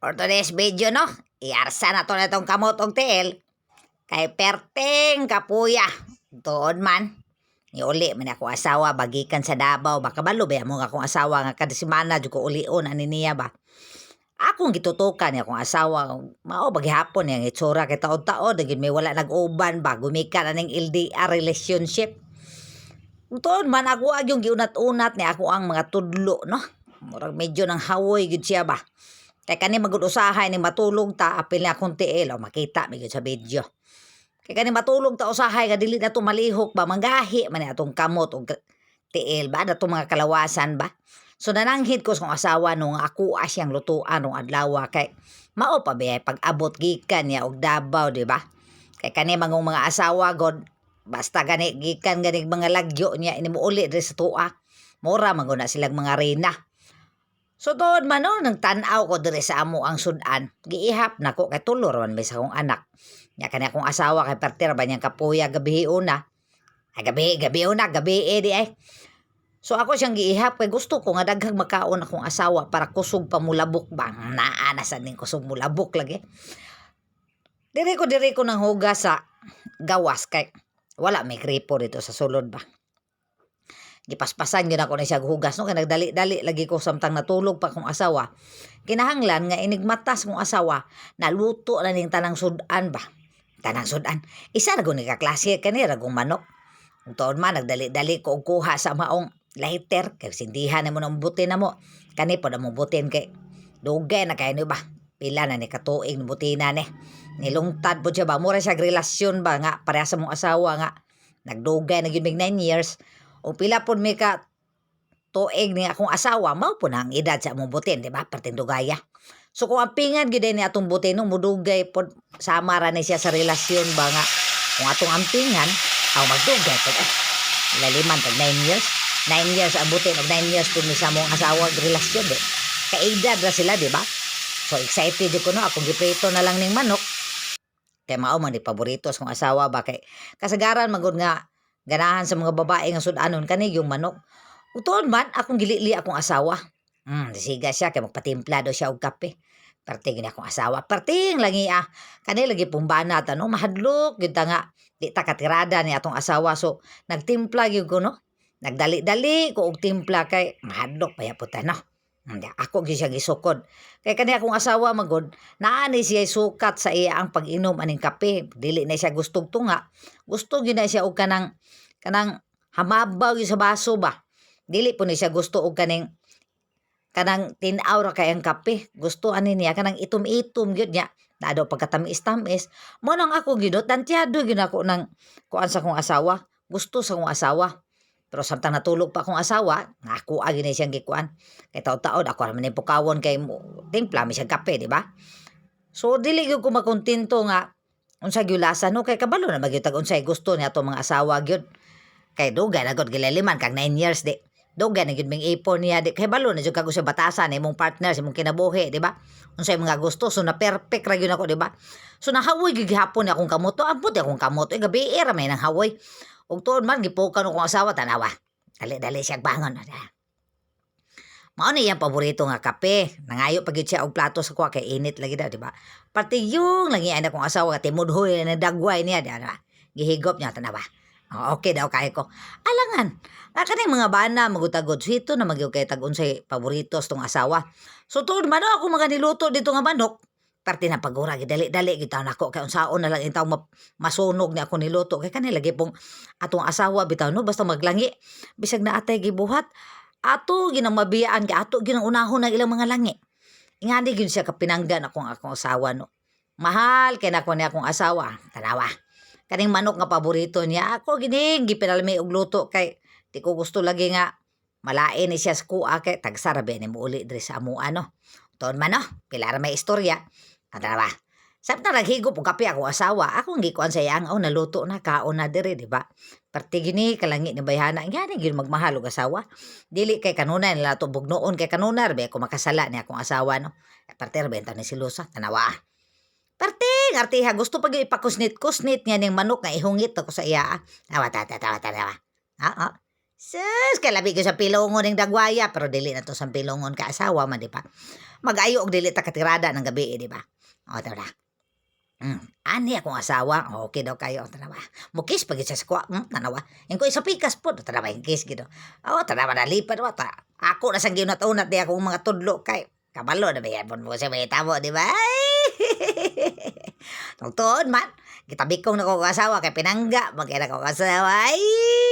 For today's video, no, iarsa na to na itong kamot og tiil. Kay perting kapuya. Tuod man, niuli man ako asawa bagikan sa Davao ba, kabalo ba mo nga akong asawa nga kada semana jud ko ulion ani niya ba. Akong gitutukan ni akong asawa, mao ba gihapon yang itsura kay taod-taod gyud may wala nag-uban ba, gumikan aning LDR relationship. Tuod man, ako ag yung giunat-unat ni ako ang mga tudlo, no. Murag medyo nang hawoy gyud siya ba. Kay kani magud usahay ni matulog ta, apil ni akong tiil o makita mi gyud sa video. Kay kani matulog ta usahay nga dili na to malihok ba, manggahi man ni atong kamot og tiil ba, atong mga kalawasan ba. So nananghid ko sa akong asawa nung ako siyang lutuan nung adlaw kay mao pa ba pag-abot gikan niya og Davao, di ba? Kay kani mangong mga asawa god, basta gani gikan gani mga lagyo niya ini mo uli diri sa tuwa. Mura man gud na silang mga reyna. So tuod man, no, nang tan-aw ko diri sa amo ang sudan, giihap nako kay tulor man may sa akong anak. Nya kani akong asawa kay perter ba niyang kapuya gabi una. Ay, gabi, gabi una, gabi eh di ay. So ako siyang giihap kay gusto ko nga daghang makaon akong asawa para kusog pa mulabok ba. Naa na sa ning kusog mulabok lagi. Diri ko nang hugas sa gawas kay wala may gripo dito sa sulod ba. Gipaspasan gyud ako ni siya hugas, no, kay nagdali-dali lagi ko samtang natulog pa akong asawa. Kinahanglan nga inigmatas kong asawa, naluto na ning tanang sudan ba. Tanang sudan. Isa ra gud ni ka klase, kani ra gung manok. Ug tuod man, nagdali-dali ko og kuha sa maong lighter kay sindihan na mo ng butin na mo. Kani pod among butin kay dugay na kay ni ba. Pila na ni katuig ni butina ni. Nilungtad po siya ba. Mura siya relasyon ba nga pareha sa mong asawa nga nagdugay na gyud mig 9 years. O pila pod mi ka tuig ni akong asawa, mao po na ang edad sa among butin, di ba? Perting dugaya. So kung ang pingan gyud ni atong butin, no, mudugay pod sama ra ni siya sa relasyon ba nga kung atong ampingan aw magdugay pod eh. Laliman pag 9 years. 9 years ang butin og 9 years pud mi sa among asawa og relasyon di. Kaedad ra sila, di ba? So excited jud ko, no, akong giprito na lang ning manok. Kay mao man di paborito sa akong asawa ba, kay kasagaran magud nga ganahan sa mga babae nga sudanon kani yung manok. Ug tuod man, akong gilili akong asawa. Siga siya kay magpatimpla daw siya og kape. Parte gini akong asawa. Perting langi ah. Kani lagi pong banat ano, mahadlok gyud ta nga di ta katirada ni atong asawa. So nagtimpla gyud ko, no. Nagdali-dali ko og timpla kay mahadlok pa po ta, no. Hindi, ako gyud siya gisukod. Kay kani akong asawa magod, naa ni siya sukat sa iya ang pag-inom aning kape. Dili na siya gustog tunga. Gusto gyud na siya og kanang hamabaw gyud sa baso ba. Dili po ni siya gusto og kaning kanang tin-aw ra kay ang kape. Gusto ani niya kanang itom-itom gyud niya. Naa daw pagkatamis-tamis. Mo nang ako gyud tantyado gyud ako ng kuan sa akong asawa. Gusto sa akong asawa. Pero samtang natulog pa akong asawa, ako agi na siyang gikuan. Kay taod-taod ako ra man ning pukawon kay mo, timpla mi siyang kape, di ba? So dili gyud ko makontento nga unsa gyud lasa, no, kay kabalo na magyud tag unsay gusto ni atong mga asawa gyud. Kay dugay na gud gilaliman kag 9 years di. Dugay na gyud ming ipon niya di kay balo na jud kag usa batasan imong partner sa imong kinabuhi, di ba? Unsay mga gusto, so na perfect ra gyud ako, di ba? So nahawoy gyud gihapon ni akong kamot. Ambot akong kamot, eh gabi ra may nang hawoy. Ug tuod man, gipukaw akong asawa, tanawa. Dali-dali siya bangon. Mao ni iyang paborito nga kape. Nangayo pa gyud siya og plato sa kuha kay init lagi daw, di ba? Pati yung lagi ay akong asawa timudhoy na dagway niya, di ba? Gihigop niya, tanawa. Oh, okay daw kay ko. Alangan, nga kaning mga bana magutagod sito na magyud kay tag unsay paborito sa tong asawa. So tuod man, no, ako mga niluto dito nga manok. Parte na pagura gidali-dali gyud taon nako kay unsaon na lang intaw masunog ni ako niluto kay kani lagi pong atong asawa bitaw, no, basta maglangi bisag na atay gibuhat ato ginang mabiyaan kay ato ginang unahon ang ilang mga langi. Ingani gyud siya kapinanggan akong akong asawa, no. Mahal kay nako ni akong asawa. Tanawa. Kaning manok nga paborito niya ako gining gipinalmi og luto kay di ko gusto lagi nga malain ni siya sa kuha kay tagsa ra ba ni muuli diri sa amo ano. Tuon man, no, pila ra may istorya. Ah, tanawa. Samtang naghigop og kape ako asawa, akong gikuan sa iyang, "Oh, naluto na, kaon na diri," di ba? Parte gini kalangi ni bayhana, ngani gyud magmahal og asawa. Dili kay kanunay nila to bugnoon kay kanunay ra ako makasala ni akong asawa, no. Parte ra ba ni silusa, tanawa. Parte artiha gusto pa gyud ipakusnit-kusnit niya ning manok nga ihungit ako sa iya. Ah. Tawa ta tawa tawa. Ah, ah. Sus, kay labi gyud sa pilongon ning dagwaya pero dili na to sa pilongon ka asawa man, di ba? Mag-ayo og dili ta katirada ng gabi, eh, di ba? O, tara. Ani akong asawa, okay daw kayo, tanawa. Mukis pag sa squat, tanawa. Ingko isa pikas po, tanawa, ingkis gito. Oh, tanawa nalipad wa ta. Ako na sang giunat-unat di akong mga tudlo kay kabalo na ba yan mo sa may tamo, di ba? Tugtuon man, gitabikong na ko asawa kay pinangga, magkaya na ko asawa. Ay!